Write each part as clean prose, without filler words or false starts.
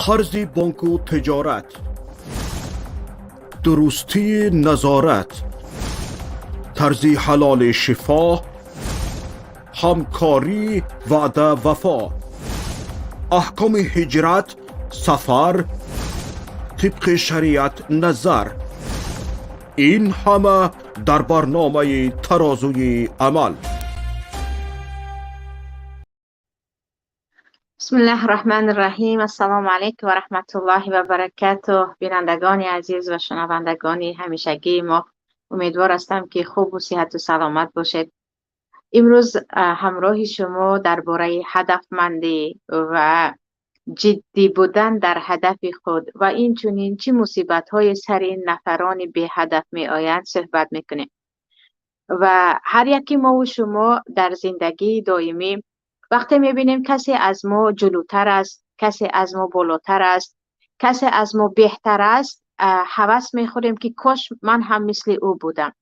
Қарзи бонку тиҷорат, дурустии назорат, тарзи ҳалоли шифо, ҳамкорӣ, ваъда, вафо, аҳкоми ҳиҷрат, сафар тибқи шариат назар. Ин ҳама дар барномаи «Тарозуи амал». بسم الله الرحمن الرحیم. السلام علیکم و رحمت الله و برکاته. بینندگان عزیز و شنوندگان همیشگی ما، امیدوار هستم که خوب و صحت و سلامت باشید. امروز همراه شما درباره هدفمندی و جدی بودن در هدف خود و این چنین چه مصیبت های سر نفران بی هدف می آیند صحبت میکنیم. و هر یکی ما و شما در زندگی دائمی وقتی میبینیم کسی از ما جلوتر است، کسی از ما بالاتر است، کسی از ما بهتر است، هوس میخوریم که کاش من هم مثل او بودم.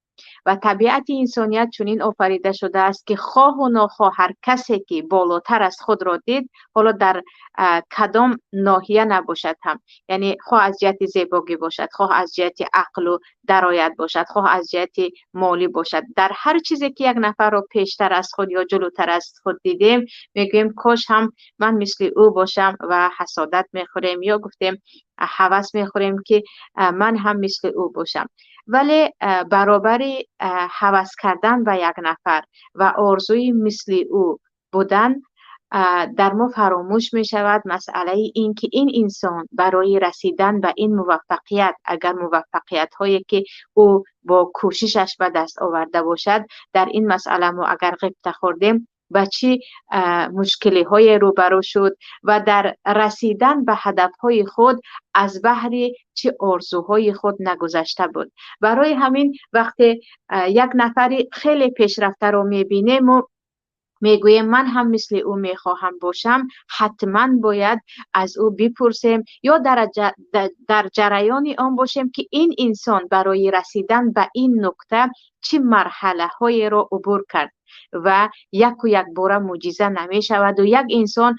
و طبیعت انسانیت چنین آفریده شده است که خواه و ناخواه هر کسی که بالاتر از خود را دید، حالا در کدام ناحیه نباشد هم، یعنی خواه از جهت زیبایی باشد، خواه از جهت عقل و درایت باشد، خواه از جهت مالی باشد، در هر چیزی که یک نفر را پیشتر از خود یا جلوتر از خود دیدیم، میگوییم کاش هم من مثل او باشم و حسادت میخوریم یا گفتیم هوس میخوریم که من هم مثل او باشم. ولی برابر هوس کردن به یک نفر و آرزوی مثل او بودن، در ما فراموش می شود مسئله این که این انسان برای رسیدن به این موفقیت، اگر موفقیت هایی که او با کوششش به دست آورده باشد، در این مسئله ما اگر غبطه خوردیم به چی مشکلی های روبرو شد و در رسیدن به هدف های خود از بهر چه آرزوهای خود نگذشته بود. برای همین وقتی یک نفری خیلی پیشرفته رو میبینیم و میگوییم من هم مثل او میخواهم باشم، حتما باید از او بپرسیم یا در جریان آن باشیم که این انسان برای رسیدن به این نکته چه مرحله های را عبور کرد. و یک و یک باره معجزه نمی شود و یک انسان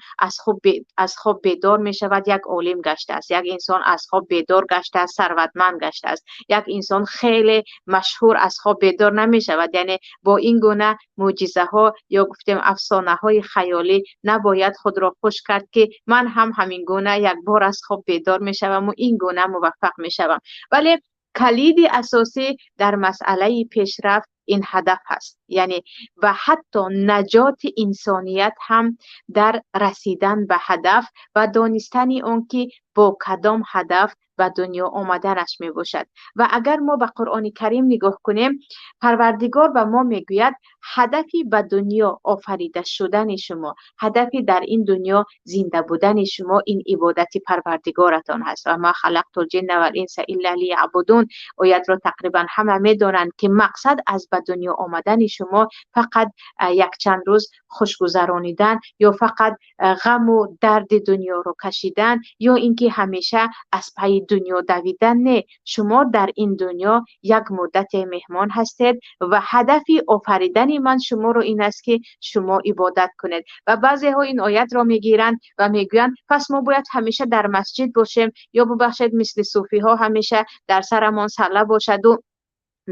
از خواب بیدار می شود یک عالم گشته است، یک انسان از خواب بیدار گشته است ثروتمند گشته است، یک انسان خیلی مشهور از خواب بیدار نمی شود. یعنی با این گونه معجزه ها یا گفتیم افسانه های خیالی نباید خود را خوش کرد که من هم همین گونه یک بار از خواب بیدار می شوم و این گونه موفق می شوم. ولی کلید اساسی در مسئله پیشرفت این هدف هست، یعنی و حتی نجات انسانیت هم در رسیدن به هدف و دانستن آن که با کدام هدف به دنیا آمدنش می باشد. و اگر ما به قرآن کریم نگاه کنیم، پروردگار به ما میگوید هدفی به دنیا آفریده شدن شما، هدفی در این دنیا زنده بودن شما، این عبادت پروردگارتان هست. و ما خلقت الجن والانس الا لیعبدون. آیت را تقریبا همه میدانند که مقصد از به دنیا آمدن شما فقط یک چند روز خوشگذرانیدن یا فقط غم و درد دنیا رو کشیدن یا اینکه همیشه از پی دنیا دویدن نه. شما در این دنیا یک مدت مهمان هستید و هدف آفریدن من شما رو این است که شما عبادت کنید. و بعضی ها این آیت را میگیرند و میگویند پس ما باید همیشه در مسجد باشیم یا ببخشید مثل صوفی ها همیشه در سرمان سله باشد و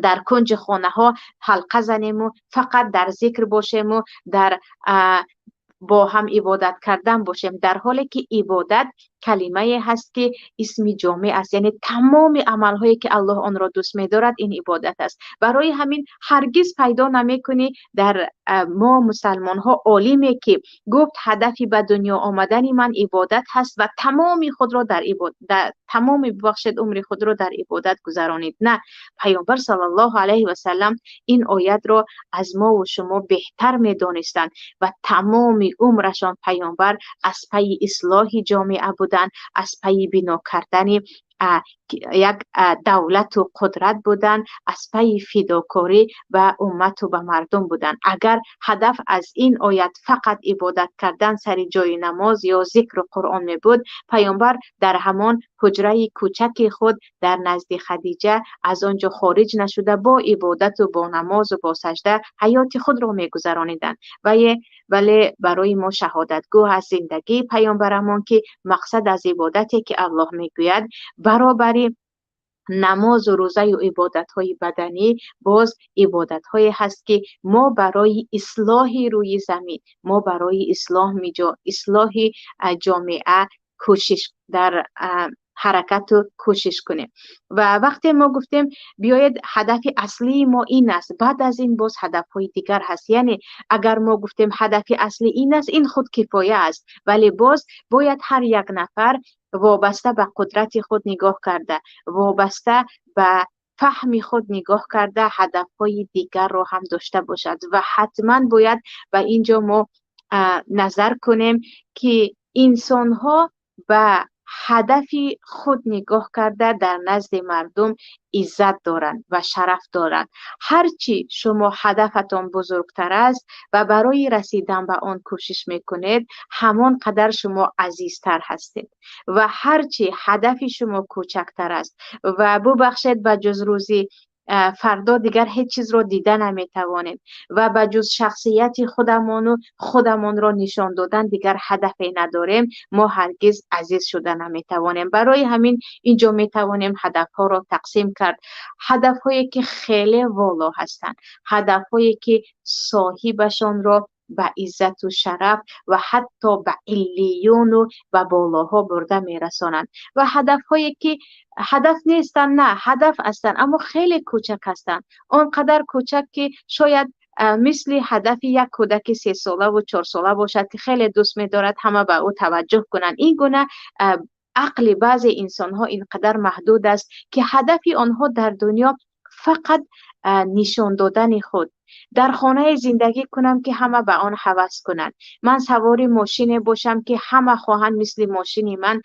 در کنج خانه ها حلقه زنیم و فقط در ذکر باشیم و در با هم عبادت کردن باشیم، در حالی که عبادت کلمه هست که اسم جامع است، یعنی تمام عملهایی که الله آن را دوست می‌دارد این عبادت است. برای همین هرگز پیدا نمی‌کنی در ما مسلمان ها عالمی که گفت هدفی به دنیا آمدن من عبادت هست و تمام خود را در عبادت، تمام ببخشید عمر خود را در عبادت گذرانید. نه، پیامبر صلی الله علیه و سلم این آیت را از ما و شما بهتر می‌دانستند و تمام عمرشان پیامبر از پی اصلاح جامعه بودن، از پی بنا کردن Як давлату қудрат буданд, аз пайи фидокорӣ ба уммату ба мардум буданд. Агар ҳадаф аз ин оят фақат ибодат кардан сари ҷои намоз ё зикру Қуръон мебуд, паёмбар дар ҳамон ҳуҷраи кӯчаки худ дар назди Хадиҷа аз он ҷо хориҷ нашуда, бо ибодату бо намозу бо сажда ҳаёти худро мегузарониданд. Вале барои мо шаҳодатгӯ аст зиндагии паёмбарамон, ки мақсад аз ибодате ки Аллоҳ мегӯяд, баробари намозу рӯзаю ибодатҳои баданӣ боз ибодатҳое ҳаст, ки мо барои ислоҳи рӯи замин, мо барои ислоҳи ҷомеа кӯшиш дар ҳаракату кӯшиш кунем. Ва вақте мо гуфтем, биёед, ҳадафи аслии мо ин аст, баъд аз ин боз ҳадафҳои дигар ҳаст. Яъне агар мо гуфтем, ҳадафи аслӣ ин аст, ин худ кифоя аст, вале боз бояд ҳар як нафар вобаста ба қудрати худ нигоҳ карда, вобаста ба фаҳми худ нигоҳ карда, ҳадафҳои дигарро ҳам дошта бошад. Ва ҳатман бояд ба ин ҷо мо назар кунем, ки инсонҳо ба ҳадафи худ нигоҳ карда дар назди мардум иззат доранд ва шараф доранд. Ҳарчи шумо ҳадафатон бузургтар аст ва барои расидан ба он кӯшиш мекунед, ҳамон қадар шумо азизтар ҳастед. Ва ҳарчи ҳадафи шумо кӯчактар аст ва, бубахшед, ба ҷуз рӯзи фардо дигар ҳеҷ чизро дида наметавонем ва ба ҷуз шахсияти худамону худамонро нишон додан дигар ҳадафе надорем, мо ҳаргиз азиз шуда наметавонем. Барои ҳамин инҷо метавонем ҳадафҳоро тақсим кард: ҳадафҳое ки хеле воло ҳастанд, ҳадафҳое ки соҳибашонро ба иззату шараф ва ҳатто ба иллиюну ба болоҳо бурда мерасонанд, ва ҳадафҳое ки ҳадаф нестанд, на ҳадаф ҳастанд, аммо хеле кӯчак ҳастанд, он қадар кӯчак, ки шояд мисли ҳадафи як кӯдаки 3-солаву 4-сола бошад, ки хеле дӯст медорад ҳама ба ӯ таваҷҷӯҳ кунанд. Ин гуна ақли баъзе инсонҳо ин қадар маҳдуд аст, ки ҳадафи онҳо дар дунё фақат нишон додани худ. Дар хонае зиндагӣ кунам, ки ҳама ба он ҳавас кунанд, ман савори мошине бошам, ки ҳама хоҳанд мисли мошини ман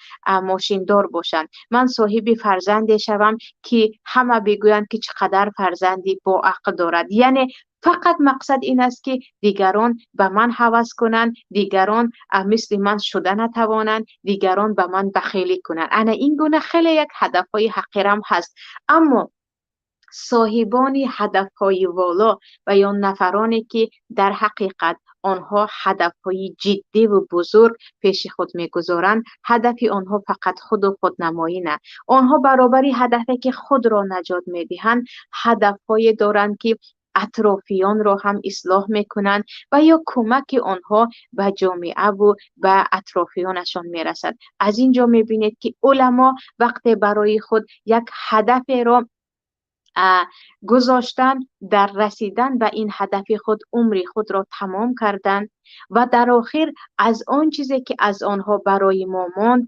мошиндор бошанд, ман соҳиби фарзанде шавам, ки ҳама бигӯянд, ки чӣ қадар фарзанди боақл дорад. Яъне фақат мақсад ин аст, ки дигарон ба ман ҳавас кунанд, дигарон мисли ман шуда натавонанд, дигарон ба ман бахелӣ кунанд. Ана ин гуна хеле як ҳадафҳои ҳақирам ҳаст. Аммо соҳибони ҳадафҳои воло ва ё нафароне, ки дар ҳақиқат онҳо ҳадафҳои ҷиддиву бузург пеши худ мегузоранд, ҳадафи онҳо фақат худу худнамоӣ на. Онҳо баробари ҳадафе, ки худро наҷот медиҳанд, ҳадафҳое доранд, ки атрофиёнро ҳам ислоҳ мекунанд ва ё кӯмаки онҳо ба ҷомеаву ба атрофиёнашон мерасад. Аз ин ҷо мебинед, ки уламо вақте барои худ як ҳадаферо гузоштан, дар расидан ба ин ҳадафи худ умри худро тамом карданд ва дар охир аз он чизе, ки аз онҳо барои мо монд,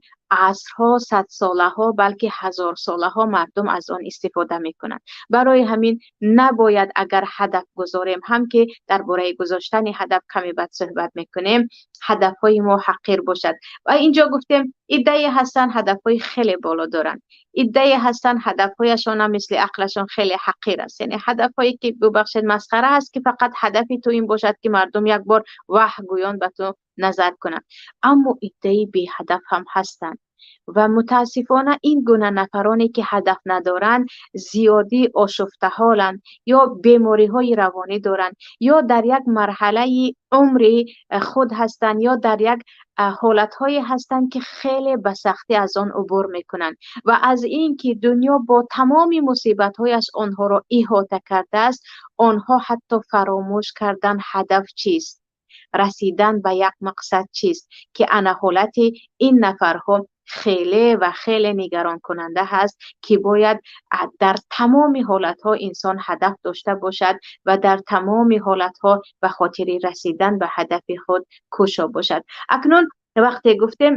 асрҳо, садсолаҳо, балки ҳазорсолаҳо мардум аз он истифода мекунанд. Барои ҳамин набояд, агар ҳадаф гузорем ҳам, ки дар бораи гузоштани ҳадаф каме баъд суҳбат мекунем, ҳадафҳои мо ҳақир бошад. Ва инҷо гуфтем, иддае ҳастанд, ҳадафҳои хеле боло доранд, иддае ҳастанд, ҳадафҳояшонам мисли ақлашон хеле ҳақир аст, яъне ҳадафҳое, ки, бубахшед, масхара аст, ки фақат ҳадафи ту ин бошад, ки мардум як бор ваҳ гӯён ба ту назар кунанд. Аммо иддаи беҳадаф ҳам ҳастанд ва мутаассифона ин гуна нафароне, ки ҳадаф надоранд, зиёдӣ ошуфтаҳоланд ё бемориҳои равонӣ доранд, ё дар як марҳалаи умри худ ҳастанд, ё дар як ҳолатҳое ҳастанд, ки хеле ба сахтӣ аз он убур мекунанд ва аз ин ки дунё бо тамоми мусибатҳояш онҳоро иҳота кардааст, онҳо ҳатто фаромӯш кардан ҳадаф чист, расидан ба як мақсад чист, ки ана ҳолати ин нафарҳо хеле ва хеле нигаронкунанда ҳаст, ки бояд дар тамоми ҳолатҳо инсон ҳадаф дошта бошад ва дар тамоми ҳолатҳо ба хотири расидан ба ҳадафи худ кӯшо бошад. Акнун вақте гуфтем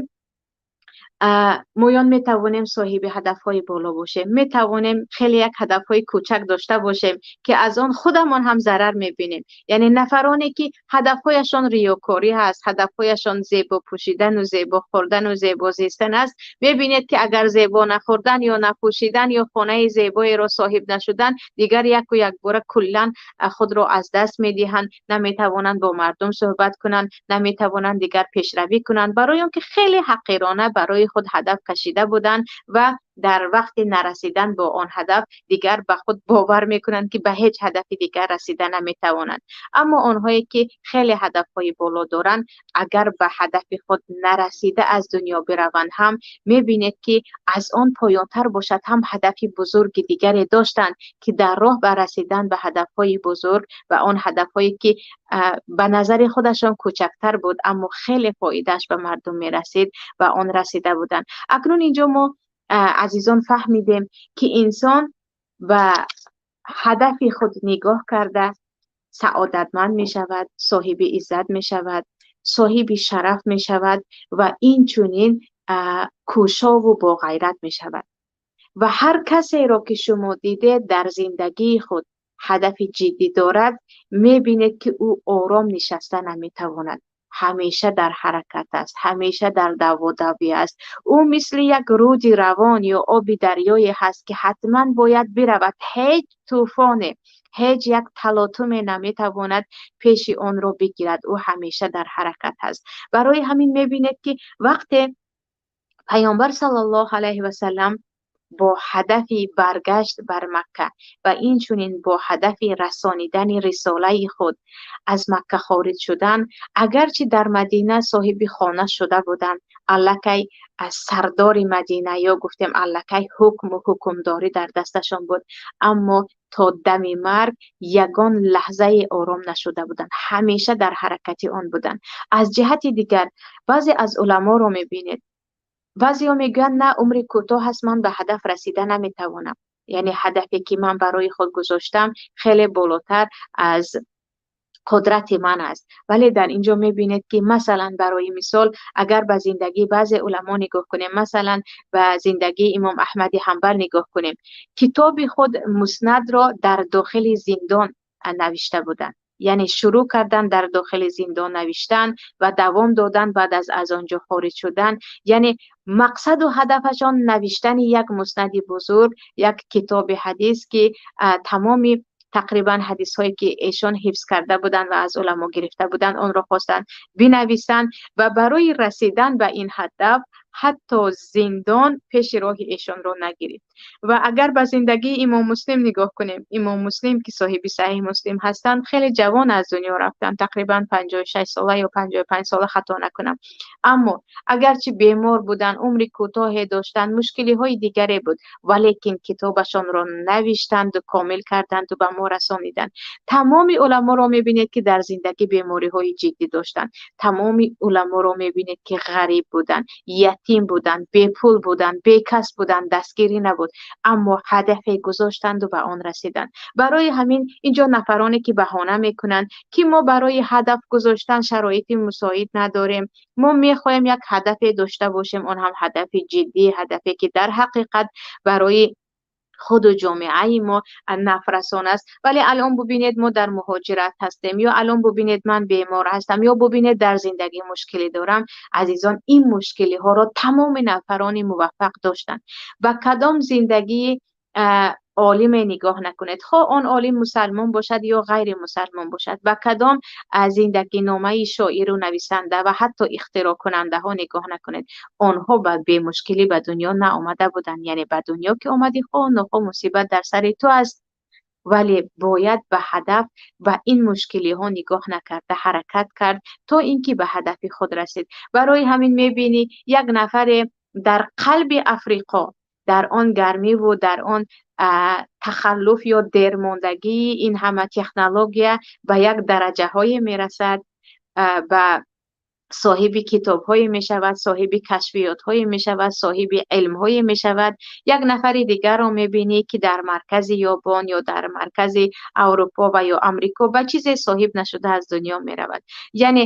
Моён метавонем соҳиби ҳадафҳои боло бошем, метавонем хеле як ҳадафҳои кӯчак дошта бошем, ки аз он худамон ҳам зарар мебинем. Яъне нафароне ки ҳадафҳояшон риёкорӣ ҳаст, ҳадафҳояшон зебо пӯшидан ва зебо хӯрдан ва зебо зистан аст, мебинед ки агар зебо нахӯрдан ё напӯшидан ё хонаи зебоеро соҳиб нашудан, дигар яку якбора куллан худро аз даст медиҳанд, наметавонанд бо мардум суҳбат кунанд, наметавонанд дигар пешравӣ кунанд, барои он ки хеле ҳақирона барои худ ҳадаф кашида буданд ва дар вақти нарасидан бо он ҳадаф дигар ба худ бовар мекунанд, ки ба ҳеҷ ҳадафи дигар расида наметавонанд. Аммо онҳое ки хеле ҳадафҳои боло доранд, агар ба ҳадафи худ нарасида аз дунё бираванд ҳам, мебинед ки аз он поёнтар бошад ҳам ҳадафи бузурги дигаре доштанд, ки дар роҳ ба расидан ба ҳадафҳои бузург ва он ҳадафҳое ки ба назари худашон кӯчактар буд, аммо хеле фоидааш ба мардум мерасид ва он расида буданд. Акнун инҷо мо азизон фаҳмидем, ки инсон ба ҳадафи худ нигоҳ карда саодатманд мешавад, соҳиби иззат мешавад, соҳиби шараф мешавад ва инчунин кӯшову боғайрат мешавад. Ва ҳар касеро ки шумо дидед дар зиндагии худ ҳадафи ҷиддӣ дорад, мебинед ки ӯ ором нишаста наметавонад, ҳамеша дар ҳаракат аст, ҳамеша дар даводавӣ аст. Ӯ мисли як рӯди равон ё оби дарёе ҳаст, ки ҳатман бояд биравад. Ҳеҷ тӯфоне, ҳеҷ як талотуме наметавонад пеши онро бигирад. Ӯ ҳамеша дар ҳаракат аст. Барои ҳамин мебинед, ки вақте Паёмбар саллаллоҳу алайҳи васаллам бо ҳадафи баргашт бар Макка ва инчунин бо ҳадафи расонидани рисолаи худ аз Макка хориҷ шудан, агарчи дар Мадина соҳиби хона шуда буданд, аллакай аз сардори Мадина ё гуфтем аллакай ҳукму ҳукмдорӣ дар дасташон буд, аммо то дами марг ягон лаҳзаи ором нашуда буданд, ҳамеша дар ҳаракати он буданд. Аз ҷиҳати дигар баъзе аз уламоро мебинед, баъзеҳо мегӯянд на, умри кӯтоҳ аст, ман ба ҳадаф расида наметавонам. Яъне ҳадафе ки ман барои худ гузоштам хеле болотар аз қудрати ман аст. Вале дар инҷо мебинед ки масалан барои мисол агар ба зиндагии баъзе уламо нигоҳ кунем, масалан ба зиндагии Имом Аҳмади Ҳанбал нигоҳ кунем, китоби худ Муснадро дар дохили зиндон навишта буданд. Яъне шурӯъ кардан дар дохили зиндон навиштан ва давом додан баъд аз он ҷо хориҷ шудан. Яъне мақсаду ҳадафашон навиштани як муснади бузург, як китоби ҳадис, ки тамоми тақрибан ҳадисҳое ки эшон ҳифз карда буданд ва аз уламо гирифта буданд, онро хостанд бинависанд ва барои расидан ба ин ҳадаф ҳатто зиндон пеши роҳи эшонро нагирифт. Ва агар ба зиндагии Имом Муслим нигоҳ кунем, Имом Муслим ки соҳиби Саҳеҳ Муслим ҳастанд, хеле ҷавон аз дунё рафтанд, тақрибан 56 сола ё 55 сола хато накунам. Аммо агарчи бемор буданд, умри кӯтоҳе доштанд, мушкилиҳои дигаре буд, валекин китобашонро навиштанду комил карданду ба мо расониданд. Тамоми уламоро мебинед ки дар зиндагӣ бемориҳои ҷиддӣ доштанд. Тамоми уламоро мебинед ки ғариб буданд, ятим буданд, бепул буданд, бекас буданд, дастгирӣ набуд, аммо ҳадафе гузоштанду ба он расиданд. Барои ҳамин инҷо нафароне ки баҳона мекунанд, ки мо барои ҳадаф гузоштан шароити мусоид надорем, мо мехоҳем як ҳадафе дошта бошем, он ҳам ҳадафи ҷиддӣ, ҳадафе ки дар ҳақиқат барои худу ҷомеаи мо нафрасон аст. Вале алон бубинед мо дар муҳоҷират ҳастем, ё алон бубинед ман бемор ҳастам, ё бубинед дар зиндагӣ мушкилӣ дорам. Азизон, ин мушкилиҳоро тамоми нафарони муваффақ доштанд. Ба кадом зиндагии олиме нигоҳ накунед, хоҳ он олим мусалмон бошад ё ғайри мусалмон бошад, ба кадом зиндагиномаи шоиру нависанда ва ҳатто ихтироъкунандаҳо нигоҳ накунед, онҳо ба бемушкилӣ ба дунё наомада буданд. Яъне ба дунё ки омадӣ, хоҳ нохоҳ мусибат дар сари ту аст, вале бояд ба ҳадаф, ба ин мушкилиҳо нигоҳ накарда ҳаракат кард то ин ки ба ҳадафи худ расид. Барои ҳамин мебинӣ як нафаре дар қалби Африқо, дар он гармиву дар он тахаллуф ё дермондагии ин ҳама технология ба як дараҷаҳое мерасад, ба соҳиби китобҳое мешавад, соҳиби кашфиётҳое мешавад, соҳиби илмҳое мешавад. Як нафари дигарро мебинӣ ки дар маркази Ёбон ё дар маркази Аврупо ва ё Амрико ба чизе соҳиб нашуда аз дунё меравад. Яъне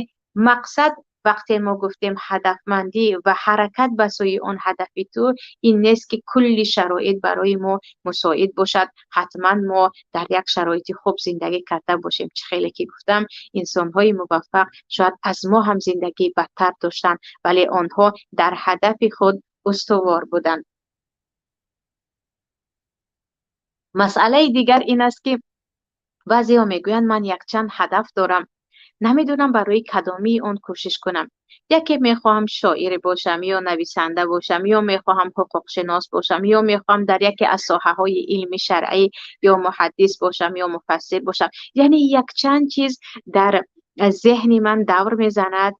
мақсад Вақте мо гуфтем ҳадафмандӣ ва ҳаракат ба сӯи он ҳадафи ту, ин нест ки кулли шароит барои мо мусоид бошад, ҳатман мо дар як шароити хуб зиндагӣ карда бошем. Чӣ хеле ки гуфтам, инсонҳои муваффақ шояд аз мо ҳам зиндагии бадтар доштанд, вале онҳо дар ҳадафи худ устувор буданд. Масъалаи дигар ин аст ки баъзеҳо мегӯянд ман якчанд ҳадаф дорам, намедонам барои кадомии он кӯшиш кунам. Яке мехоҳам шоир бошам ё нависанда бошам, ё мехоҳам ҳуқуқшинос бошам, ё мехоҳам дар яке аз соҳаҳои илми шаръӣ ё муҳаддис бошам ё муфассир бошам. Яъне якчанд чиз дар зеҳни ман давр мезанад,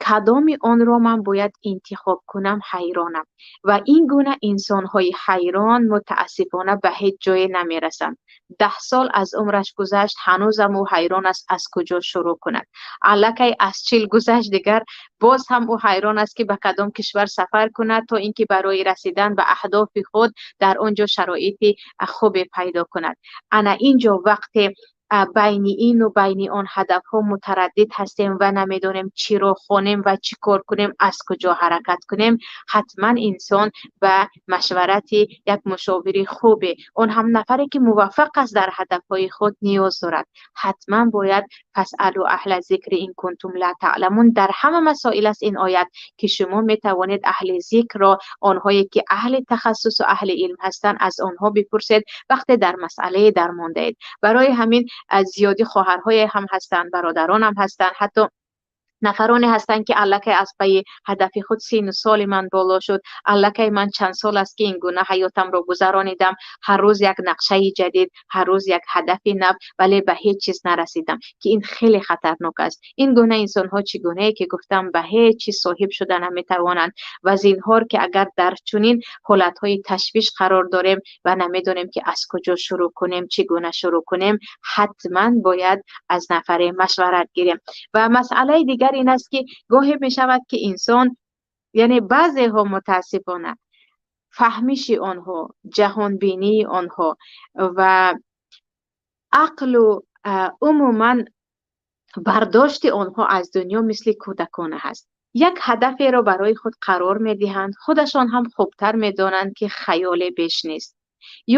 кадоми онро ман бояд интихоб кунам, ҳайронам. Ва ин гуна инсонҳои ҳайрон мутаассифона ба ҳеҷ ҷое намерасанд. 10 сол аз умраш гузашт, ҳанӯзам ӯ ҳайрон аст аз куҷо шурӯъ кунад. Аллакай аз 40 гузашт, дигар боз ҳам ӯ ҳайрон аст ки ба кадом кишвар сафар кунад то инки барои расидан ба аҳдофи худ дар он ҷо шароити хубе пайдо кунад. Ана инҷо вақте байни ин ва байни он ҳадафҳо мутараддид ҳастем ва намедонем чиро хонем ва чӣ кор кунем, аз куҷо ҳаракат кунем, ҳатман инсон ба машварати як мушовири хубе, он ҳам нафаре ки муваффақ аст дар ҳадафҳои худ, ниёз дорад. Ҳатман бояд фасъалу аҳла зикри ин кунтум ла таъламун, дар ҳама масоил аст ин оят ки шумо метавонед аҳли зикрро, онҳое ки аҳли тахассус ва аҳли илм ҳастанд, аз онҳо бипурсед вақте дар масъалае дармондаед. Барои ҳамин аз зиёди хоҳарҳое ҳам ҳастанд, бародарон ҳам ҳастанд, ҳатто нафароне ҳастанд ки аллакай аз пайи ҳадафи худ 30 соли ман боло шуд, аллакай ман чанд сол аст ки ин гуна ҳаётамро гузаронидам, ҳар рӯз як нақшаи ҷадид, ҳар рӯз як ҳадафи нав, вале ба ҳеҷ чиз нарасидам, ки ин хеле хатарнок аст. Ин гуна инсонҳо чӣ гунае ки гуфтам ба ҳеҷ чиз соҳиб шуда наметавонанд ва зинҳор ки агар дар чунин ҳолатҳои ташвиш қарор дорем ва намедонем ки аз куҷо шурӯъ кунем, чӣ гуна шурӯъ кунем, ҳатман бояд аз нафаре машварат гирем. Ва масъалаи дигар ин аст ки гоҳе мешавад ки инсон, яъне баъзеҳо мутаассифона фаҳмиши онҳо, ҷаҳонбинии онҳо ва ақлу умуман бардошти онҳо аз дунё мисли кӯдакона ҳаст. Як ҳадаферо барои худ қарор медиҳанд, худашон ҳам хубтар медонанд ки хаёле беш нест,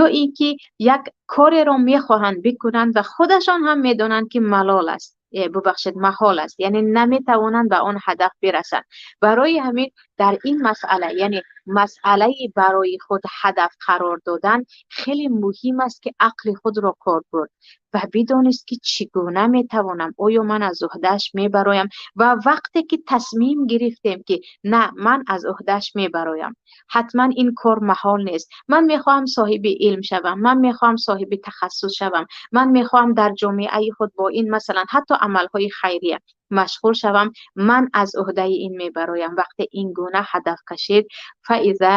ё ин ки як кореро мехоҳанд бикунанд ва худашон ҳам медонанд ки малол аст, бубахшед, маҳол аст, яъне наметавонанд ба он ҳадаф бирасанд. Барои ҳамин дар ин масъала, яъне масъалаи барои худ ҳадаф қарор додан хеле муҳим аст ки ақли худро кор бурд ва бидонист ки чӣ гуна метавонам, оё ман аз уҳдааш мебароям. Ва вақте ки тасмим гирифтем ки на, ман аз уҳдааш мебароям, ҳатман ин кор маҳол нест, ман мехоҳам соҳиби илм шавам, ман мехоҳам соҳиби тахассус шавам, ман мехоҳам дар ҷомеаи худ бо ин масалан ҳатто амалҳои хайрия машғул шавам, ман аз уҳдаи ин мебароям. Вақте ин гуна ҳадаф кашид, фаиза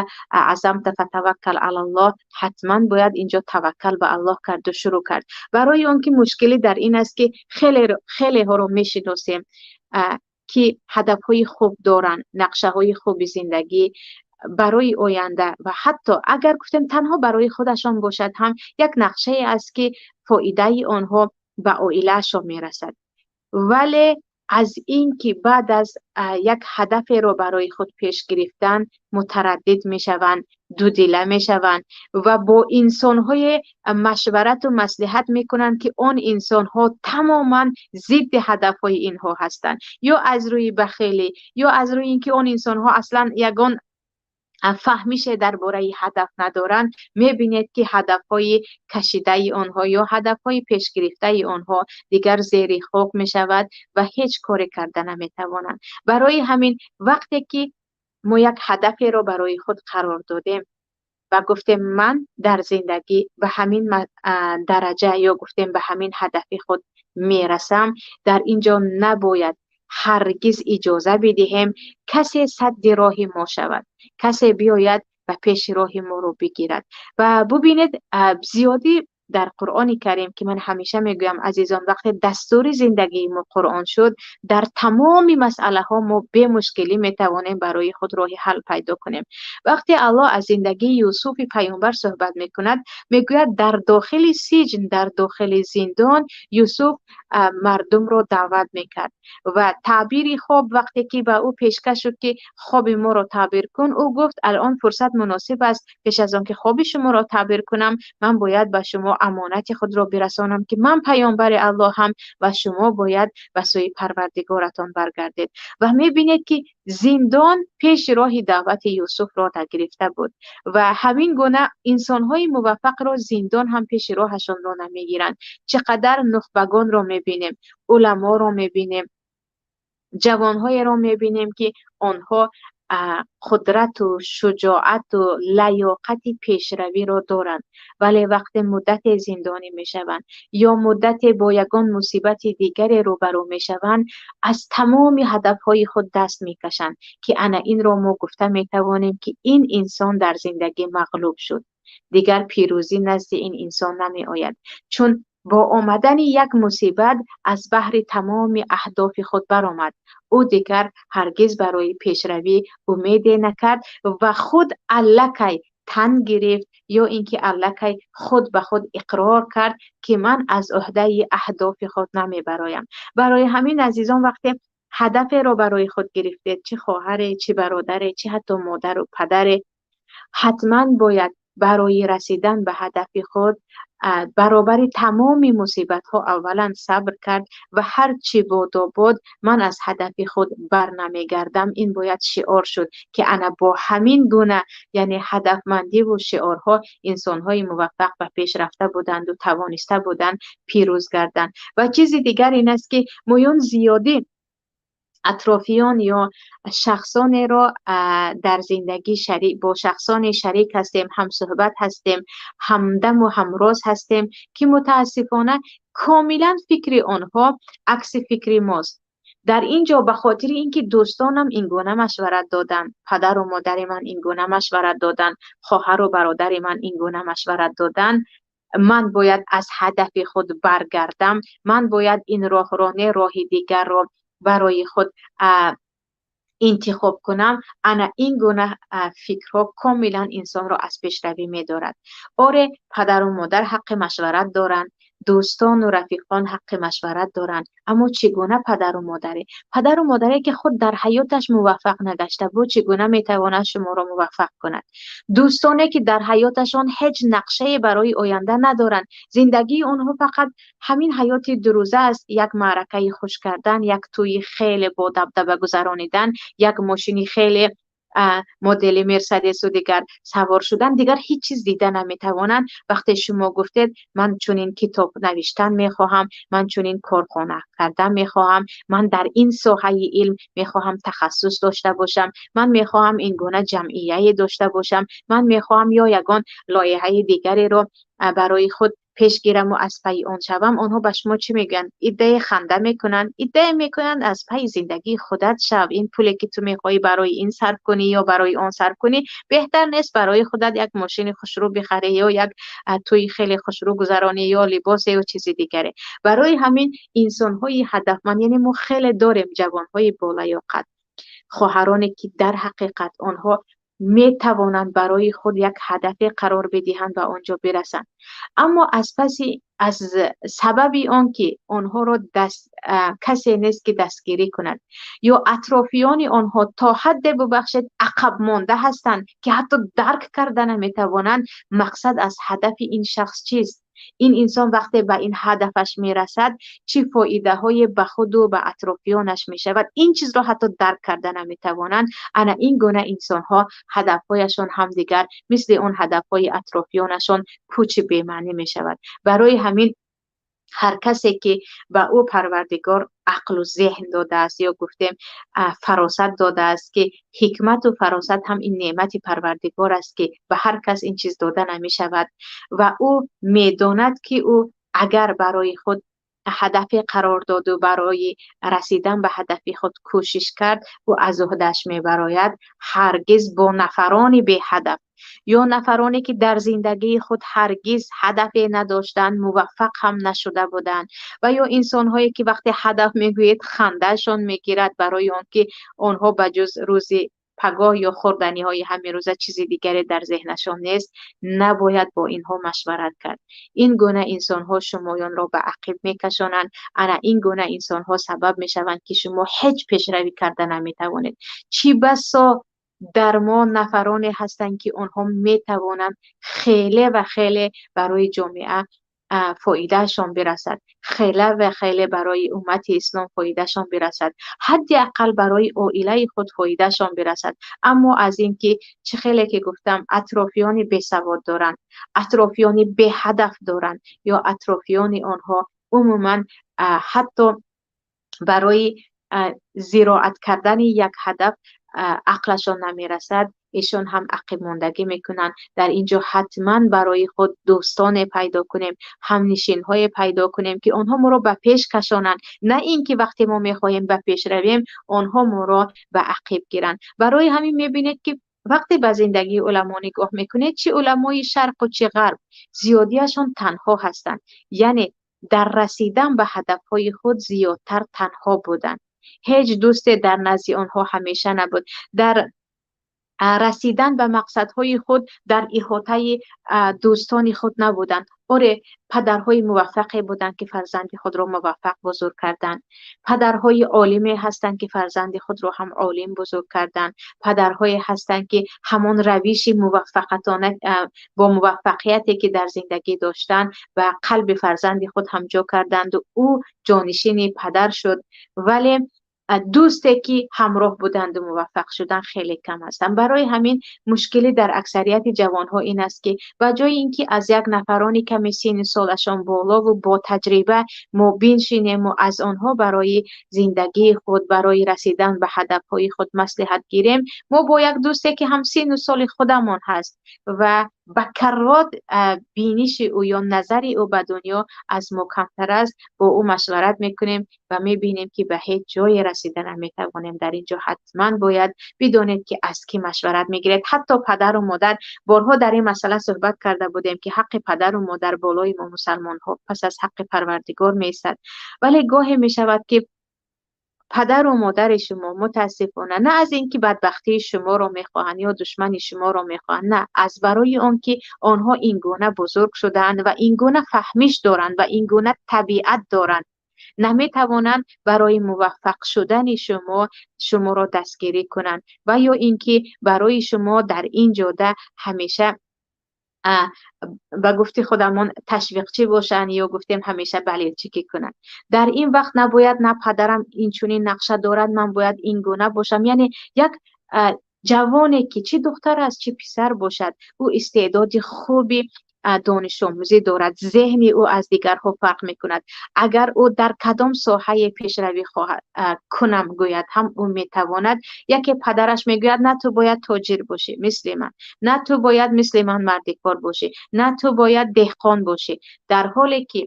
азамта фатаваккал алаллоҳ, ҳатман бояд инҷо таваккал ба Аллоҳ карду шурӯъ кард. Барои он ки мушкилӣ дар ин аст ки хелеҳоро мешиносем ки ҳадафҳои хуб доранд, нақшаҳои хуби зиндагӣ барои оянда ва ҳатто агар гуфтем танҳо барои худашон бошад ҳам як нақшае аст ки фоидаи онҳо ба оилаашон мерасад. Вале аз ин ки баъд аз як ҳадаферо барои худ пеш гирифтан мутараддид мешаванд, дудила мешаванд ва бо инсонҳои машварату маслиҳат мекунанд ки он инсонҳо тамоман зидди ҳадафҳои инҳо ҳастанд, ё аз рӯи бахелӣ, ё аз рӯи ин ки он инсонҳо аслан ягон фаҳмише дар бораи ҳадаф надоранд. Мебинед ки ҳадафҳои кашидаи онҳо ё ҳадафҳои пешгирифтаи онҳо дигар зери хок мешавад ва ҳеҷ коре карда наметавонанд. Барои ҳамин вақте ки мо як ҳадаферо барои худ қарор додем ва гуфтем ман дар зиндагӣ ба ҳамин дараҷа ё гуфтем ба ҳамин ҳадафи худ мерасам, дар инҷо набояд ҳаргиз иҷоза бидиҳем касе садди роҳи мо шавад, касе биёяд ва пеши роҳи моро бигирад. Ва бубинед, зиёди Дар Қуръони Карим, ки ман ҳамеша мегӯям, азизон, вақте дастури зиндагии мо Қуръон шуд, дар тамоми масъалаҳо мо бемушкилӣ метавонем барои худ роҳи ҳал пайдо кунем. Вақте Аллоҳ аз зиндагии Юсуфи паёмбар суҳбат мекунад, мегӯяд, дар дохили сиҷн, дар дохили зиндон Юсуф мардумро даъват мекард ва таъбири хоб вақте ки ба ӯ пешкаш шуд, ки хоби моро таъбир кун, ӯ гуфт, алон фурсат муносиб аст, пеш аз он ки хоби шуморо таъбир кунам, ман бояд ба шумо амонати худро бирасонам, ки ман паёмбари Аллоҳам ва шумо бояд ба сӯи Парвардигоратон баргардед. Ва мебинед, ки зиндон пеши роҳи даъвати Юсуфро нагирифта буд ва ҳамин гуна инсонҳои муваффақро зиндон ҳам пеши роҳашонро намегиранд. Чӣ қадар нухбагонро мебинем, уламоро мебинем, ҷавонҳоеро мебинем, ки онҳо қудрату шуҷоату лаёқати пешравиро доранд, вале вақте муддате зиндонӣ мешаванд ё муддате бо ягон мусибати дигаре рӯбарӯ мешаванд, аз тамоми ҳадафҳои худ даст мекашанд, ки ана инро мо гуфта метавонем, ки ин инсон дар зиндагӣ мағлуб шуд, дигар пирӯзӣ назди ин инсон намеояд, чун бо омадани як мусибат аз баҳри тамоми аҳдофи худ баромад. Ӯ дигар ҳаргиз барои пешравӣ умеде накард ва худ аллакай тан гирифт ё ин ки аллакай худ ба худ иқрор кард, ки ман аз уҳдаи аҳдофи худ намебароям. Барои ҳамин, азизон, вақте ҳадаферо барои худ гирифтед, чӣ хоҳаре, чӣ бародаре, чӣ ҳатто модару падаре, ҳатман бояд барои расидан ба ҳадафи худ баробари тамоми мусибатҳо аввалан сабр кард ва ҳар чӣ бодо бод, ман аз ҳадафи худ барнамегардам. Ин бояд шиор шуд, ки ана бо ҳамин гуна, яъне ҳадафмандиву шиорҳо инсонҳои муваффақ ба пеш рафта буданду тавониста буданд пирӯз гарданд. Ва чизи дигар ин аст, ки муюн зиёдӣ атрофиён ё шахсонеро дар зиндагӣ шарик, бо шахсоне шарик ҳастем, ҳамсуҳбат ҳастем, ҳамдаму ҳамроз ҳастем, ки мутаассифона комилан фикри онҳо акси фикри мост. Дар ин ҷо ба хотири ин ки дӯстонам ин гуна машварат доданд, падару модари ман ин гуна машварат доданд, хоҳару бародари ман ин гуна машварат доданд, ман бояд аз ҳадафи худ баргардам, ман бояд ин роҳро не, роҳи дигарро барои худ интихоб кунам. Ана ин гуна фикрҳо комилан инсонро аз пешравӣ медорад. Оре, падару модар ҳаққи машварат доранд, дӯстону рафиқон ҳаққи машварат доранд, аммо чӣ гуна падару модаре? Падару модаре, ки худ дар ҳаёташ муваффақ нагашта буд, чӣ гуна метавонад шуморо муваффақ кунад? Дӯстоне, ки дар ҳаёташон ҳеҷ нақшае барои оянда надоранд, зиндагии онҳо фақат ҳамин ҳаёти дурӯза аст: як маъракаи хуш кардан, як тӯйи хеле бодабдаба гузаронидан, як мошини хеле модели Мерседесу дигар савор шудан, дигар ҳеҷ чиз дида наметавонанд. Вақте шумо гуфтед, ман чунин китоб навиштан мехоҳам, ман чунин корхона кардан мехоҳам, ман дар ин соҳаи илм мехоҳам тахассус дошта бошам, ман мехоҳам ин гуна ҷамъияе дошта бошам, ман мехоҳам ё ягон лоиҳаи дигареро барои худ пеш гираму аз пайи он шавам, онҳо ба шумо чӣ мегӯянд? Иддае ханда мекунанд, иддае мекунанд, аз пайи зиндагии худат шав, ин пуле, ки ту мехоҳӣ барои ин сарф кунӣ ё барои он сарф кунӣ, беҳтар нест барои худат як мошини хушрӯ бихарӣ ё як тӯи хеле хушрӯ гузаронӣ ё либосе ё чизи дигаре? Барои ҳамин инсонҳои ҳадафманд, яъне мо хеле дорем ҷавонҳои болаёқат, хоҳароне, ки дар ҳақиқат онҳо метавонанд барои худ як ҳадафе қарор бидиҳанд ва он ҷо бирасанд, аммо аз паси, аз сабаби он ки онҳоро даст касе нест, ки дастгирӣ кунад, ё атрофиёни онҳо то ҳадде, бубахшед, ақабмонда ҳастанд, ки ҳатто дарк карда наметавонанд мақсад аз ҳадафи ин шахс чист, ин инсон вақте ба ин ҳадафаш мерасад, чӣ фоидаҳое ба худу ба атрофиёнаш мешавад, ин чизро ҳатто дарк карда наметавонанд. Ана ин гуна инсонҳо ҳадафҳояшон ҳам дигар мисли он ҳадафҳои атрофиёнашон пучи бемаънӣ мешавад. Барои ҳамин ҳар касе, ки ба ӯ Парвардигор ақлу зеҳн додааст ё гуфтем фаросат додааст, ки ҳикмату фаросат ҳам ин неъмати Парвардигор аст, ки ба ҳар кас ин чиз дода намешавад, ва ӯ медонад, ки ӯ агар барои худ ҳадафе қарор доду барои расидан ба ҳадафи худ кӯшиш кард, ӯ аз уҳдаш мебарояд. Ҳаргиз бо нафарони беҳадаф ё нафароне ки дар зиндагии худ ҳаргиз ҳадафе надоштанд, муваффақ ҳам нашуда буданд, ва ё инсонҳое ки вақте ҳадаф мегӯед хандаашон мегирад, барои он ки онҳо ба ҷуз рӯзи пагоҳ ё хӯрданиҳои ҳамин рӯза чизи дигаре дар зеҳнашон нест, набояд бо инҳо машварат кард. Ин гуна инсонҳо шумоёнро ба ақиб мекашонанд. Ана ин гуна инсонҳо сабаб мешаванд, ки шумо ҳеҷ пешравӣ карда наметавонед. Чӣ басо дар мо нафароне ҳастанд, ки онҳо метавонанд хеле ва хеле барои ҷомеа фоидаашон бирасад, хеле ва хеле барои уммати ислом фоидаашон бирасад, ҳадди ақал барои оилаи худ фоидаашон бирасад. Аммо аз ин ки чӣ хеле ки гуфтам, атрофиёни бесавод доранд, атрофиёни беҳадаф доранд ё атрофиёни онҳо умуман ҳатто барои зироат кардани як ҳадаф ақлашон намерасад, эшон ҳам ақибмондагӣ мекунанд. Дар ин ҷо ҳатман барои худ дӯстоне пайдо кунем, ҳамнишинҳое пайдо кунем, ки онҳо моро ба пеш кашонанд, на ин ки вақте мо мехоҳем ба пеш равем, онҳо моро ба ақиб гиранд. Барои ҳамин мебинед, ки вақте ба зиндагии уламо нигоҳ мекунед, чӣ уламои шарқу чӣ ғарб, зиёдиашон танҳо ҳастанд, яъне дар расидан ба ҳадафҳои худ зиёдтар танҳо буданд. Ҳеҷ дӯсте дар назди онҳо ҳамеша набуд. Дар расидан ба мақсадҳои худ дар иҳотаи дӯстони худ набуданд. Оре, падарҳои муваффақе буданд, ки фарзанди худро муваффақ бузург карданд. Падарҳои олиме ҳастанд, ки фарзанди худро ҳам олим бузург карданд. Падарҳое ҳастанд, ки ҳамон равиши муваффақатона бо муваффақияте ки дар зиндагӣ доштанд, ба қалби фарзанди худ ҳам ҷо карданду ӯ ҷонишини падар шуд. Вале дӯсте ки ҳамроҳ буданду муваффақ шудан хеле кам ҳастанд. Барои ҳамин мушкилӣ дар аксарияти ҷавонҳо ин аст, ки ба ҷои ин ки аз як нафарони ками синну солашон болову бо таҷриба мо биншинему аз онҳо барои зиндагии худ, барои расидан ба ҳадафҳои худ маслиҳат гирем, мо бо як дӯсте ки ҳам синну соли худамон ҳаст ва ба каррот биниши ӯ ё назари ӯ ба дунё аз мо камтар аст, бо ӯ машварат мекунем ва мебинем, ки ба ҳеҷ ҷое расида наметавонем. Дар ин ҷо ҳатман бояд бидонед, ки аз кӣ машварат мегиред. Ҳатто падару модар, борҳо дар ин масъала суҳбат карда будем, ки ҳаққи падару модар болои мо мусалмонҳо пас аз ҳаққи Парвардигор меистад. Вале гоҳе мешавад, ки падару модари шумо мутаассифона на аз ин ки бадбахтии шуморо мехоҳанд ё душмани шуморо мехоҳанд, на аз барои он ки онҳо ин гуна бузург шудаанд ва ин гуна фаҳмиш доранд ва ин гуна табиат доранд, наметавонанд барои муваффақ шудани шумо шуморо дастгирӣ кунанд ва ё ин ки барои шумо дар ин ҷода ҳамеша ба гуфти худамон ташвиқчӣ бошанд ё гуфтем ҳамеша балелчикӣ кунанд. Дар ин вақт набояд на падарам инчунин нақша дорад, ман бояд ин гуна бошам. Яъне як ҷавоне ки чӣ духтар аст, чӣ писар бошад, ӯ истеъдоди хуби донишомӯзӣ дорад, зеҳни ӯ аз дигарҳо фарқ мекунад. Агар ӯ дар кадом соҳае пешравӣ хоҳад кунам гӯяд ҳам, ӯ метавонад. Яке падараш мегӯяд: на, ту бояд тоҷир бошӣ мисли ман, на, ту бояд мисли ман мардикор бошӣ, на, ту бояд деҳқон бошӣ, дар ҳоле ки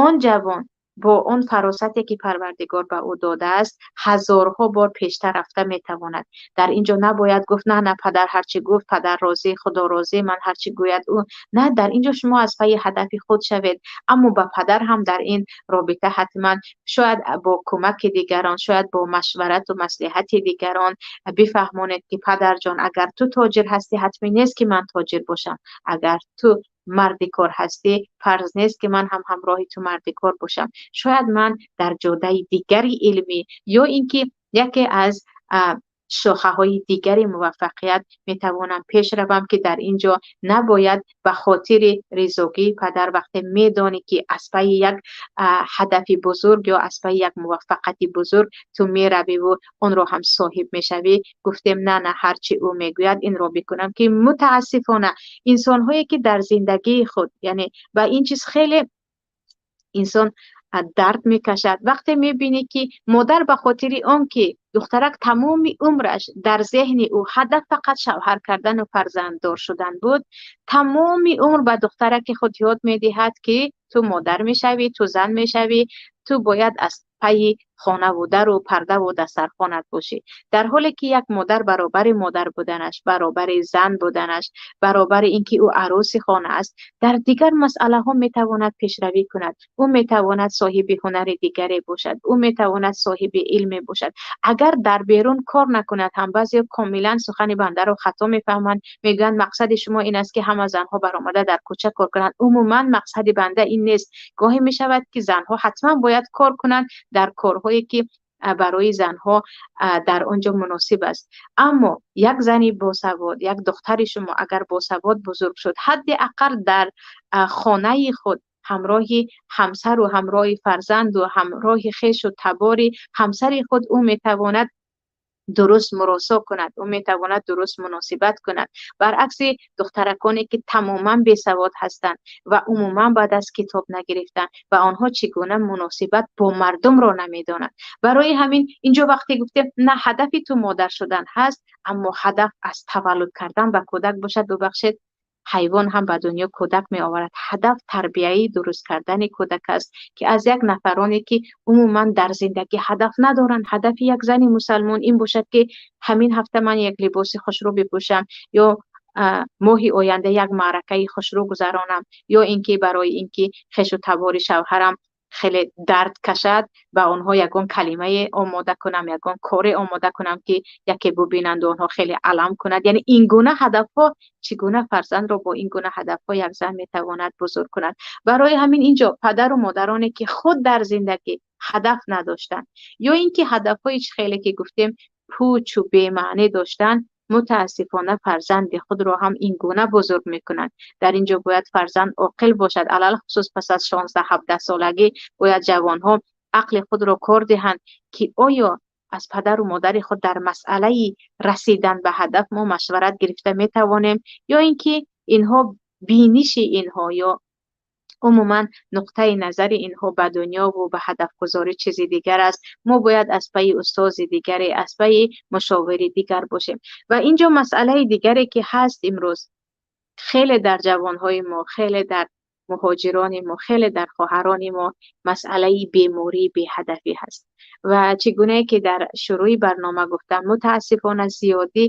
он ҷавон бо он фаросате ки Парвардигор ба ӯ додааст, ҳазорҳо бор пештар рафта метавонад. Дар ин ҷо набояд гуфт: на, на, падар ҳарчи гуфт, падар розӣ, Худо розӣ, ман ҳарчи гӯяд ӯ. На, дар ин ҷо шумо аз пайи ҳадафи худ шавед, аммо ба падар ҳам дар ин робита ҳатман шояд бо кӯмаки дигарон, шояд бо машварату маслиҳати дигарон бифаҳмонед, ки падарҷон, агар ту тоҷир ҳастӣ, ҳатмӣ нест, ки ман тоҷир бошам. Агар ту марди кор ҳастӣ, фарз нест, ки ман ҳам ҳамроҳи ту марди кор бошам. Шояд ман дар ҷодаи дигари илмӣ ё ин ки яке аз шохаҳои дигари муваффақият метавонам пеш равам, ки дар ин ҷо набояд ба хотири ризогии падар, вақте медонӣ, ки аз пайи як ҳадафи бузург ё аз пайи як муваффақияти бузург ту меравиву онро ҳам соҳиб мешавӣ, гуфтем: на, на, ҳарчи ӯ мегӯяд, инро бикунам. Ки мутаассифона инсонҳое ки дар зиндагии худ, яъне ба ин чиз хеле инсон дард мекашад, вақте мебинӣ, ки модар ба хотири он ки Духтарак тамоми умраш дар зеҳни ӯ ҳадаф фақат шавҳар кардан ва фарзанддор шудан буд, тамоми умр ба духтараки худ ёд медиҳад, ки ту модар мешавӣ, ту зан мешавӣ, ту бояд аз пайи хона ва дару парда ва дастархонат бошӣ. Дар ҳоле ки як модар баробари модар буданаш, баробари зан буданаш, баробари инки ӯ арӯси хона аст, дар дигар масъалаҳо метавонад пешравӣ кунад. Ӯ метавонад соҳиби ҳунари дигаре бошад, ӯ метавонад соҳиби илме бошад. Агар дар берун кор накунад ҳам, баъзеҳо комилан сухани бандаро хато мефаҳманд, мегӯянд мақсади шумо ин аст, ки ҳама занҳо баромада дар кӯча кор кунанд. Умуман мақсади банда ин нест. Гоҳе мешавад, ки занҳо ҳатман бояд кор кунанд дар корҳое, ки барои занҳо дар он ҷо муносиб аст. Аммо як зани босавод, як духтари шумо агар босавод бузург шуд, ҳадди ақал дар хонаи худ ҳамроҳи ҳамсар ва ҳамроҳи фарзанд ва ҳамроҳи хешу табори ҳамсари худ ӯ метавонад дуруст муросо кунад, ӯ метавонад дуруст муносибат кунад. Баръакси духтараконе, ки тамоман бесавод ҳастанд ва умуман баъд аз китоб нагирифтанд ва онҳо чӣ гуна муносибат бо мардумро намедонанд. Барои ҳамин инҷо вақте гуфтем, на ҳадафи ту модар шудан ҳаст, аммо ҳадаф аз таваллуд кардан ба кӯдак бошад, бубахшед, ҳайвон ҳам ба дунё кӯдак меоварад. Ҳадаф тарбияи дуруст кардани кӯдак аст, ки аз як нафароне, ки умуман дар зиндагӣ ҳадаф надоранд. Ҳадафи як зани мусалмон ин бошад, ки ҳамин ҳафта ман як либоси хушрӯ бипӯшам, ё моҳи оянда як маъракаи хушрӯ гузаронам, ё ин ки барои ин ки хешу табори шавҳарам хеле дард кашад, ба онҳо ягон калимае омода кунам, ягон коре омода кунам, ки яке бубинанд, онҳо хеле алам кунад. Яъне ин гуна ҳадафҳо, чӣ гуна фарзандро бо ин гуна ҳадафҳо як зан метавонад бузург кунад? Барои ҳамин инҷо падару модароне, ки худ дар зиндагӣ ҳадаф надоштанд, ё ин ки ҳадафҳои чӣ хеле ки гуфтем пучу бемаънӣ доштанд, мутаассифона фарзанди худро ҳам ин гуна бузург мекунанд. Дар ин ҷо бояд фарзанд оқил бошад, алалхусус пас аз 16-17 солагӣ бояд ҷавонҳо ақли худро кор диҳанд, ки оё аз падару модари худ дар масъалаи расидан ба ҳадаф мо машварат гирифта метавонем, ё ин ки инҳо биниши инҳо ё умуман нуқтаи назари инҳо ба дунё ва ба ҳадафгузорӣ чизи дигар аст. Мо бояд аз пайи устози дигаре, аз пайи мушовири дигар бошем. Ва инҷо масъалаи дигаре, ки ҳаст имрӯз хеле дар ҷавонҳои мо, хеле дар муҳоҷирони мо, хеле дар хоҳарони мо масъалаи бемории беҳадафӣ ҳаст. Ва чӣ гунае ки дар шурӯи барнома гуфтам, мутаассифона зиёдӣ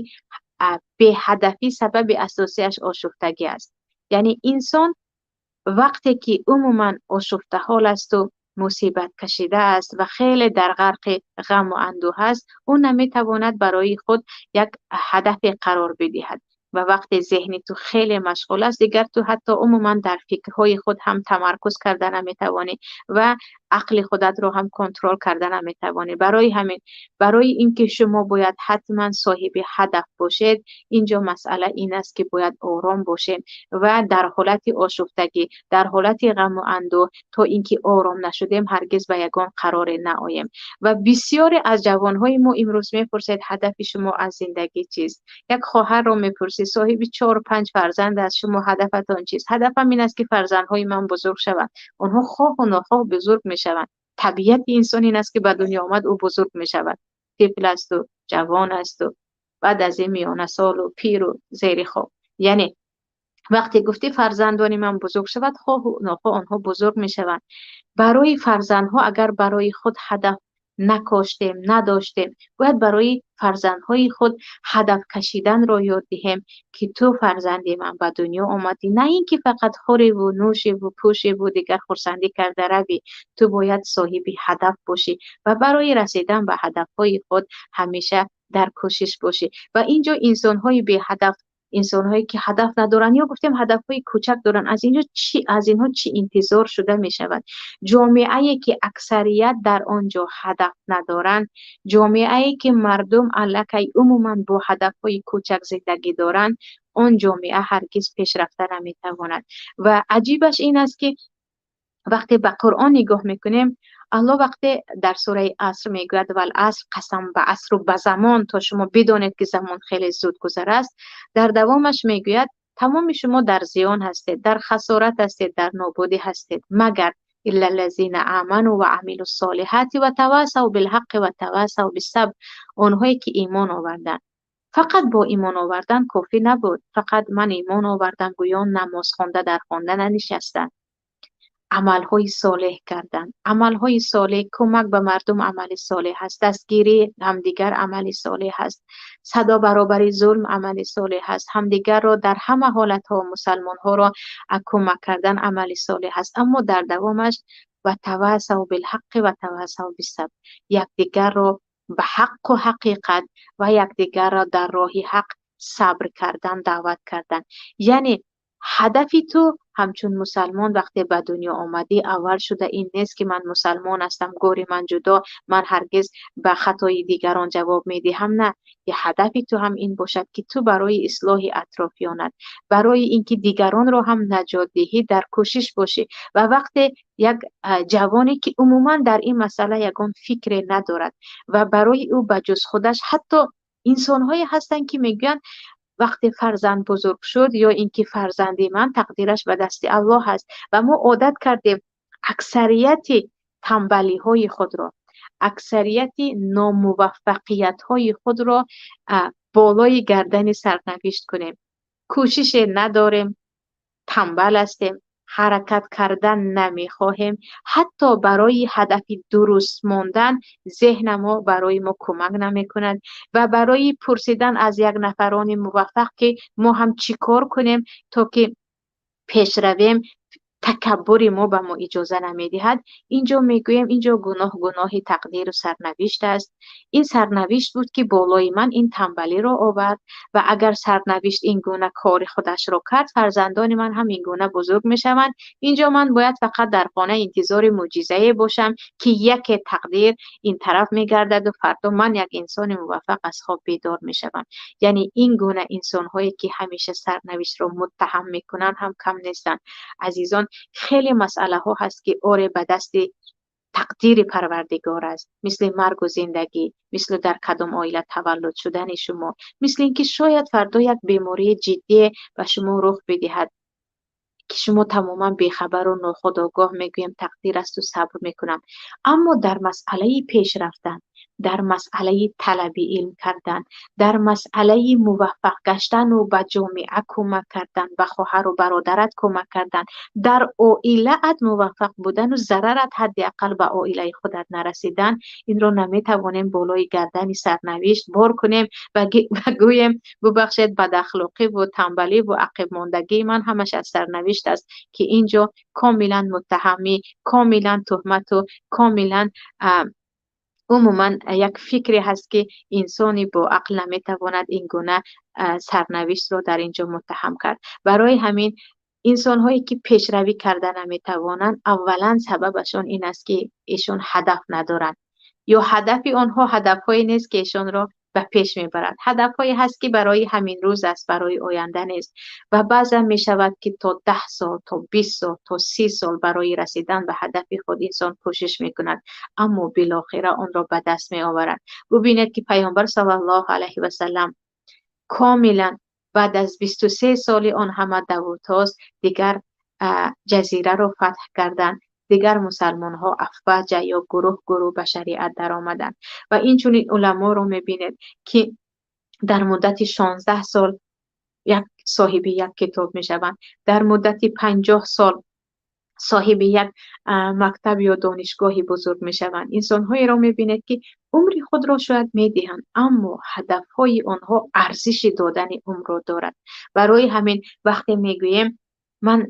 беҳадафӣ сабаби асосиаш ошуфтагӣ аст. Яъне инсон вақте ки умуман ошуфтаҳол асту мусибат кашида аст ва хеле дар ғарқи ғаму андӯҳ аст, ӯ наметавонад барои худ як ҳадафе қарор бидиҳад. Ва вақте зеҳни ту хеле машғул аст, дигар ту ҳатто умуман дар фикрҳои худ ҳам тамаркуз карда наметавонӣ ва ақли худатро ҳам контрол карда наметавонӣ. Барои ҳамин, барои ин ки шумо бояд ҳатман соҳиби ҳадаф бошед, инҷо масъала ин аст, ки бояд ором бошем ва дар ҳолати ошуфтагӣ, дар ҳолати ғаму андӯҳ то ин ки ором нашудем, ҳаргиз ба ягон қароре наоем. Ва бисёре аз ҷавонҳои мо имрӯз мепурсед, ҳадафи шумо аз зиндагӣ чист? Як хоҳарро мепурсед, соҳиби 4-5 фарзанд аст, шумо ҳадафатон чист? Ҳадафам ин аст, ки фарзандҳои ман бузург шаванд. Онҳо хоҳу нохоҳ бузург мешаванд. Табиати инсон ин аст, ки ба дунё омад, ӯ бузург мешавад. Тифл асту, ҷавон асту, баъд аз ин миёнасолу, пиру, зери хок. Яъне вақте гуфтӣ фарзандони ман бузург шавад, хоҳу нохоҳ онҳо бузург мешаванд. Барои фарзандҳо агар барои худ ҳадаф накоштем, надоштем, бояд барои фарзандҳои худ ҳадаф кашиданро ёд диҳем, ки ту фарзанди ман ба дунё омадӣ, на ин ки фақат хӯреву нӯшеву пӯшеву дигар хурсандӣ карда равӣ. Ту бояд соҳиби ҳадаф бошӣ ва барои расидан ба ҳадафҳои худ ҳамеша дар кӯшиш бошӣ. Ва инҷо инсонҳои беҳадаф, инсонҳое ки ҳадаф надоранд ё гуфтем ҳадафҳои кӯчак доранд, аз инҳо чӣ интизор шуда мешавад? Ҷомеае ки аксарият дар он ҷо ҳадаф надоранд, ҷомеае ки мардум аллакай умуман бо ҳадафҳои кӯчак зиндагӣ доранд, он ҷомеа ҳаргиз пешрафта наметавонад. Ва аҷибаш ин аст, ки вақте ба Қуръон нигоҳ мекунем, Аллоҳ вақте дар сураи Аср мегӯяд вал аср, қасам ба асру ба замон, то шумо бидонед, ки замон хеле зудгузар аст, дар давомаш мегӯяд тамоми шумо дар зиён ҳастед, дар хасорат ҳастед, дар нобудӣ ҳастед, магар الا الذین آمنوا وعملوا الصالحات وتواصوا بالحق وتواصوا بالصبر. онҳое ки имон оварданд. Фақат бо имон овардан кофӣ набуд. Фақат ман имон овардам гӯён намоз хонда дар хонда нанишастанд. Амалҳои солеҳ карданд. Амалҳои солеҳ, кӯмак ба мардум амали солеҳ аст, дастгирии ҳамдигар амали солеҳ аст, садо баробари зулм амали солеҳ аст, ҳамдигарро дар ҳама ҳолатҳо мусалмонҳоро кӯмак кардан амали солеҳ аст. Аммо дар давомаш ва тавасав билҳаққи ва тавасав бисабр, якдигарро ба ҳаққу ҳақиқат ва якдигарро дар роҳи ҳақ сабр кардан даъват кардан. Яъне ҳадафи ту ҳамчун мусалмон вақте ба дунё омадӣ аввал шуда ин нест ки ман мусалмон ҳастам, гори ман ҷудо, ман ҳаргиз ба хатои дигарон ҷавоб медиҳам. На, ҳадафи ту ҳам ин бошад ки ту барои ислоҳи атрофиёнат, барои ин ки дигаронро ҳам наҷот диҳӣ дар кӯшиш бошӣ. Ва вақте як ҷавоне ки умуман дар ин масъала ягон фикре надорад ва барои ӯ ба ҷуз худаш, ҳатто инсонҳое ҳастанд ки мегӯянд вақте фарзанд бузург шуд ё ин ки фарзанди ман тақдираш ба дасти Аллоҳ аст. Ва мо одат кардем аксарияти тамбалиҳои худро, аксарияти номуваффақиятҳои худро болои гардани сарнавишт кунем. Кӯшише надорем, тамбал ҳастем, ҳаракат кардан намехоҳем, ҳатто барои ҳадафи дуруст мондан зеҳна мо барои мо кӯмак намекунад ва барои пурсидан аз як нафарони муваффақ ки мо ҳам чӣ кор кунем то ки пеш равем, такаббури мо ба мо иҷоза намедиҳад. Инҷо мегӯем, инҷо гуноҳ гуноҳи тақдиру сарнавишт аст. Ин сарнавишт буд ки болои ман ин тамбалиро овард ва агар сарнавишт ин гуна кори худашро кард, фарзандони ман ҳам ин гуна бузург мешаванд. Инҷо ман бояд фақат дар хона интизори мӯъҷизае бошам ки яке тақдир ин тараф мегардад ва фардо ман як инсони муваффақ аз хоб бедор мешавам. Яъне ин гуна инсонҳое ки ҳамеша сарнавиштро муттаҳам мекунанд ҳам кам нестанд. Азизон, хеле масъалаҳо ҳаст ки оре ба дасти тақдири Парвардигор аст, мисли маргу зиндагӣ, мисли дар кадом оила таваллуд шудани шумо, мисли ин ки шояд фардо як бемории ҷиддие ба шумо рух бидиҳад ки шумо тамоман бехабару нохудогоҳ мегӯем тақдир асту сабр мекунам. Аммо дар масъалаи пеш рафтан, дар масъалаи талаби илм кардан, дар масъалаи муваффақ гаштану ба ҷомеа кӯмак кардан, ба хоҳару бародарат кӯмак кардан, дар оилаат муваффақ будану зарарат ҳадди ақал ба оилаи худат нарасидан, инро наметавонем болои гардани сарнавишт бор кунем ва гӯем бубахшед, бадахлоқиву тамбаливу ақибмондагии ман ҳамаш аз сарнавишт аст, ки инҷо комилан муттаҳамӣ, комилан туҳмату комилан умуман як фикре ҳаст ки инсони бо ақл наметавонад ин гуна сарнавиштро дар инҷо муттаҳам кард. Барои ҳамин инсонҳое ки пешравӣ карда наметавонанд, аввалан сабабашон ин аст ки эшон ҳадаф надоранд ё ҳадафи онҳо ҳадафҳое нест ки эшонро ба пеш мебарад. Ҳадафҳое ҳаст ки барои ҳамин рӯз аст, барои оянда нест. Ва баъзан мешавад ки то 10 сол, то 20 сол, то 30 сол барои расидан ба ҳадафи худ инсон кӯшиш мекунад, аммо билохира онро ба даст меоварад. Бубинед ки Паёмбар саллаллоҳу алайҳи васаллам комилан баъд аз 23 соли он ҳама давутоз дигар ҷазираро фатҳ карданд, дигар мусалмонҳо афваҷа ё гурӯҳ гурӯҳ ба шариат даромаданд. Ва инчунин уламоро мебинед ки дар муддати 16 сол як соҳиби як китоб мешаванд, дар муддати 50 сол соҳиби як мактаб ё донишгоҳи бузург мешаванд. Инсонҳоеро мебинед ки умри худро шояд медиҳанд, аммо ҳадафҳои онҳо арзиши додани умрро дорад. Барои ҳамин вақте мегӯем ман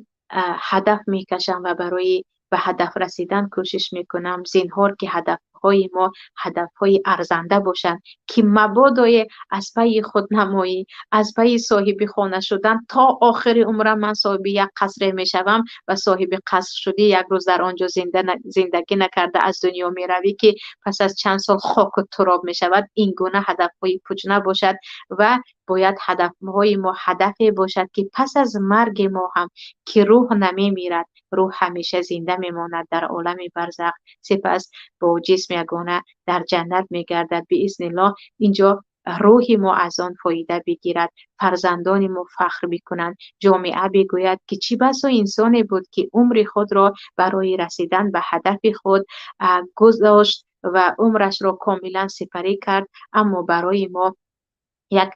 ҳадаф мекашам ва барои ба ҳадаф расидан кӯшиш мекунам, зинҳор ки ҳадафҳои мо ҳадафҳои арзанда бошанд, ки мабодое аз пайи худнамоӣ, аз пайи соҳиби хона шудан то охири умрам ман соҳиби як қасре мешавам ва соҳиби қаср шудӣ як рӯз дар он ҷо зиндагӣ накарда аз дунё меравӣ ки пас аз чанд сол хоку туроб мешавад. Ин гуна ҳадафҳои пуч набошад ва бояд ҳадафҳои мо ҳадафе бошад ки пас аз марги мо ҳам ки рӯҳ намемирад, рӯҳ ҳамеша зинда мемонад дар олами барзах, сипас бо ҷисм ягона дар ҷаннат мегардад биизниллоҳ. Инҷо Рӯҳи мо аз он фоида бигирад, фарзандони мо фахр бикунанд, ҷомеа бигӯяд, ки чӣ басо инсоне буд, ки умри худро барои расидан ба ҳадафи худ гузошт ва умрашро комилан сипарӣ кард, аммо барои мо як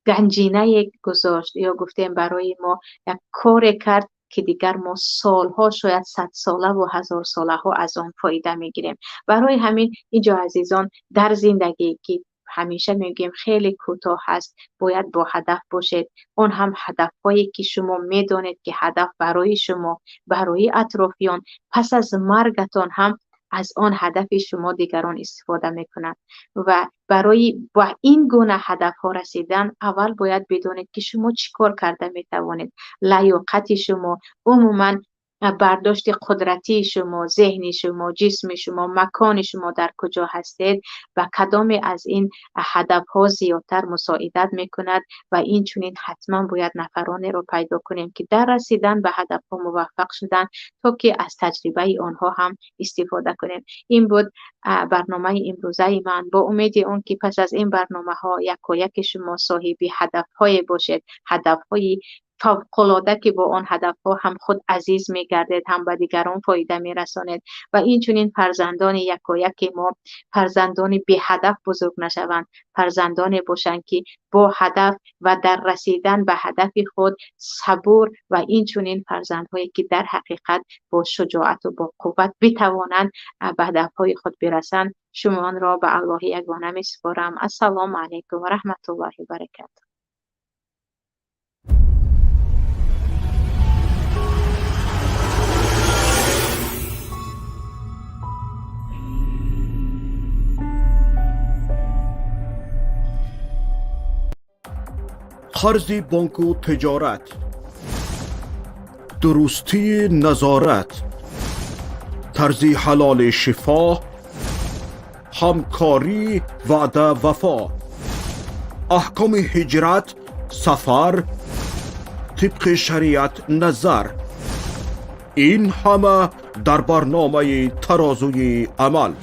ганҷинае гузошт ё гуфтем барои мо як коре кард, ки дигар мо солҳо, шояд садсолаву ҳазорсолаҳо аз он фоида мегирем. Барои ҳамин инҷо, азизон, дар зиндагӣ, ки ҳамеша мегӯем хеле кӯтоҳ аст, бояд бо ҳадаф бошед. Он ҳам ҳадафҳое, ки шумо медонед, ки ҳадаф барои шумо, барои атрофиён, пас аз маргатон ҳам аз он ҳадафи шумо дигарон истифода мекунанд. Ва барои ба ин гуна ҳадафҳо расидан аввал бояд бидонед, ки шумо чӣ кор карда метавонед, лаёқати шумо, умуман бардошти қудратии шумо, зеҳни шумо, ҷисми шумо, макони шумо дар куҷо ҳастед, ба кадоме аз ин ҳадафҳо зиёдтар мусоидат мекунад. Ва инчунин ҳатман бояд нафаронеро пайдо кунем, ки дар расидан ба ҳадафҳо муваффақ шуданд, то ки аз таҷрибаи онҳо ҳам истифода кунем. Ин буд барномаи имрӯзаи ман, бо умеди он ки пас аз ин барномаҳо якояки шумо соҳиби ҳадафҳое бошед, ҳадафҳои фавқулода, ки бо он ҳадафҳо ҳам худ азиз мегардед, ҳам ба дигарон фоида мерасонед. Ва инчунин фарзандони якояки мо фарзандони беҳадаф бузург нашаванд, фарзандоне бошанд, ки бо ҳадаф ва дар расидан ба ҳадафи худ сабур, ва инчунин фарзандҳое, ки дар ҳақиқат бо шуҷоату бо қувват битавонанд ба ҳадафҳои худ бирасанд. Шумонро ба Аллоҳи ягона месупорам. Ассалому алайкум ва раҳматуллоҳи ва баракатуҳ. Қарзи бонку тиҷорат, дурустии назорат, тарзи ҳалоли шифо, ҳамкорӣ, ваъда, вафо, аҳкоми ҳиҷрат, сафар тибқи шариат назар, ин ҳама дар барномаи Тарозуи амал.